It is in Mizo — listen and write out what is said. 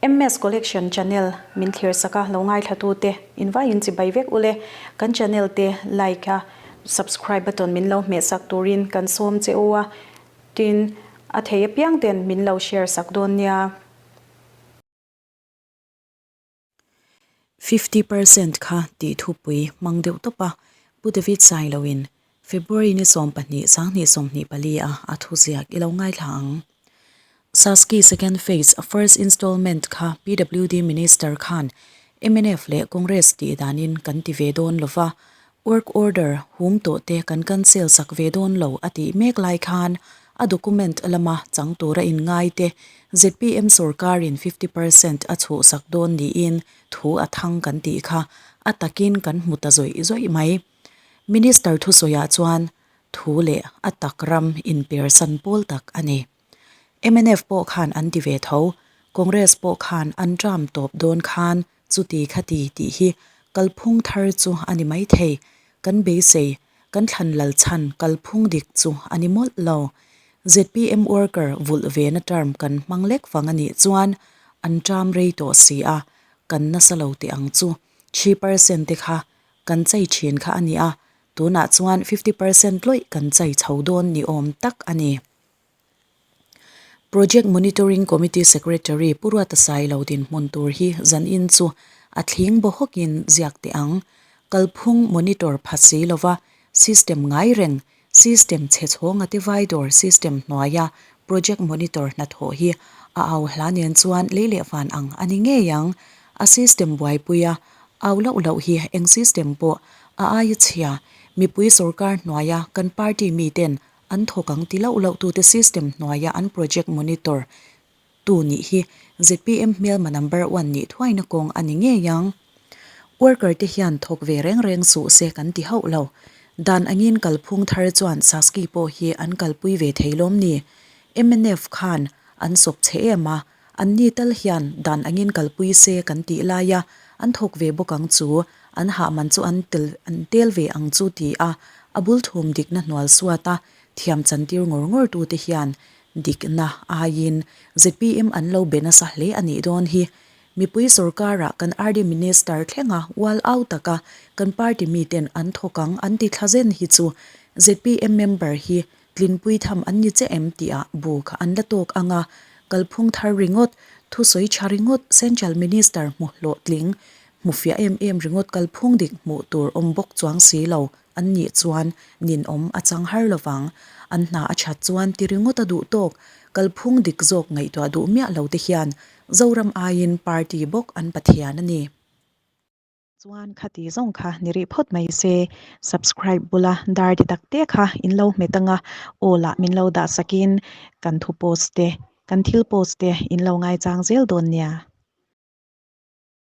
MS Collection channel min thlir sak a, lo ngaithla tute invaiin chibai vek ule. Kan channel te like a, subscribe button min lo hmeh sak turin kan sawm che u a, tin a thei apiang ten min lo share sak dawn nia. 50% kha tih thupui hmang deuh tawp a, Pu David Sailoin February ni 12 2024 a a thuziak i lo ngaithla ang. Saski second phase first installment kha PWD Minister khan mnf leh Congress tih danin kan ti ve dawn lova, Work order hum tawh te kan cancel sak ve dawn lo a tih mek lai khan a document lama chang tura inngai te zpm sorkarin 50% a chhuhsak dawn niin thu a thang kan tih kha a takin kan hmu ta zawih zawih mai. Minister thusawiah chuan thu leh a tak ram inpersan pawl tak a ni. Mnf pawh khan an ti ve tho, Congress pawh khan an term tawp dawn khan chuti khati tih hi kalphung thar chu a ni mai thei, kan beisei, kan thlan lal chhan kalphung dik chu a ni mawlh lo. Zpm worker vulh vena term kan hmang lek vang a nih chuan an term rei tawh si a, kan nasa lo teh ang chu. 3% te kha kan chei thin kha a ni a, tunah chuan 50% lawih kan chei chho dawn ni awm tak a ni. Project Monitoring Committee Secretary Pu Ruata Sailo dinhmun tur hi zanin chu a thling baw hawkin ziak teh ang. Kalphung monitor pha si lova system ngai reng, system chhe chhawnga te vai dawr system hnuaia project monitor hnathawh hi a au hla nen chuan lei leh van ang a ni ngei ang. A system buaipuia au loh loh hi eng system pawh a aia chhia mipui sorkar hnuaia kan party miten An thawk ang ti loh loh tute system hnuaia an project monitor tu nih hi zpm hmelma number one nih thuaina kawng a ni ngei ang. Worker te hian thawk ve reng reng suh se kan ti hauh lo. Dan angin kalphung thar chuan Saski pawh hi an kalpui ve thei lawm ni? Mnf khan an sawp che em a, Anni tal hian dan angin kalpui se kan tih laia an thawk ve bawk ang chu, an hah man chu an tel an tel ve ang chu ti a, a bul thum dikna hnual suat a, thiam chantir ngawr ngawr tute hian dikna aiin zpm an lo be nasa hle a nih dawn hi. Mipui sorkarah kan RD Minister thlenga ual au taka kan party miten an thawk ang an ti thla zen hi chu zpm member hi Tlinpui tham an ni che em tih ah bu kha an la tawk ang a, kalphung thar ringawt, thusawi tha ringawt, Central Minister hmu hlawhtling, hmu fiah em em ringawt kalphung dik hmuh tur awm bawk chuang si lo an nih chuan ninawm a chang har lovang. An hna a that chuan ti ringawt a duh tawk, kalphung dik zawk ngaihtuah duh miah lo te hian Zoram aiin party bawk an Pathian a ni. Chuan khati zawng kha ni rih phawt mai se, subscribe bula dar ti tak te kha in lo hmet anga aw lah min lo dah sakin kan thu post te, kan thil post te in lo ngaichang zel dawn nia.